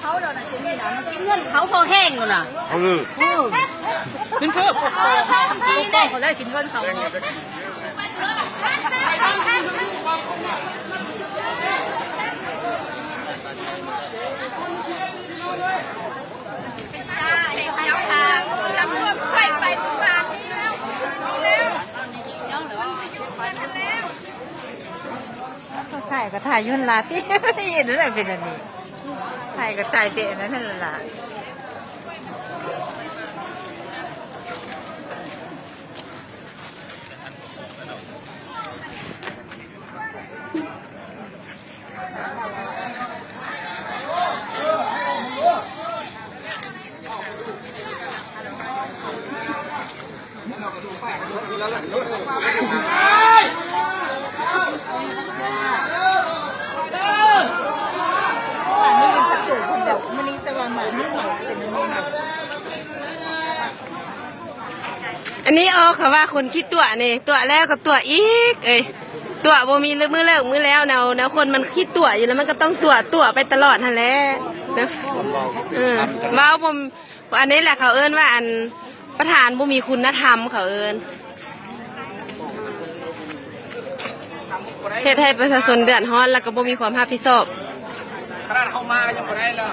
ເຂົາແລ້ວນະ ຊິມີນະ ມັນກິນເງິນເຂົາພໍແຮງແລ້ວນະ ເອົາເລີຍ ເອີ ມັນເພິ່ມ ເອີ ເຂົາໄດ້ກິນເງິນເຂົາເນາະ. ຖ່າຍກໍຖ່າຍຢູ່ຫັ້ນລະຕິ ເຮັດແນວໃດເປັນອັນນີ້ ຖ່າຍກໍຖ່າຍແຕ່ອັນນັ້ນຫັ້ນລະ. ອັນນີ້ອອກ ເຂົາວ່າຄົນຂີ້ຕົວະນີ້ ຕົວະແລ້ວກໍຕົວະອີກເອີຍ ຕົວະບໍ່ມີມື້ເລີກມື້ແລ້ວ ແນວ ແນວຄົນມັນຂີ້ຕົວະຢູ່ແລ້ວ ມັນກໍຕ້ອງຕົວະ ຕົວະໄປຕະຫຼອດຫັ້ນແຫຼະເນາະ. ເອີ ເວົ້າບໍ່ ອັນນີ້ແຫຼະເຂົາເອີ້ນວ່າ ອັນ ປະທານບໍ່ມີຄຸນນະທຳ ເຂົາເອີ້ນ ເຮັດໃຫ້ປະຊາຊົນເດືອດຮ້ອນ ແລ້ວກໍບໍ່ມີຄວາມຮັບຜິດຊອບ. ຂະໜາດເຮົາມາກໍຍັງບໍ່ໄດ້ລະ.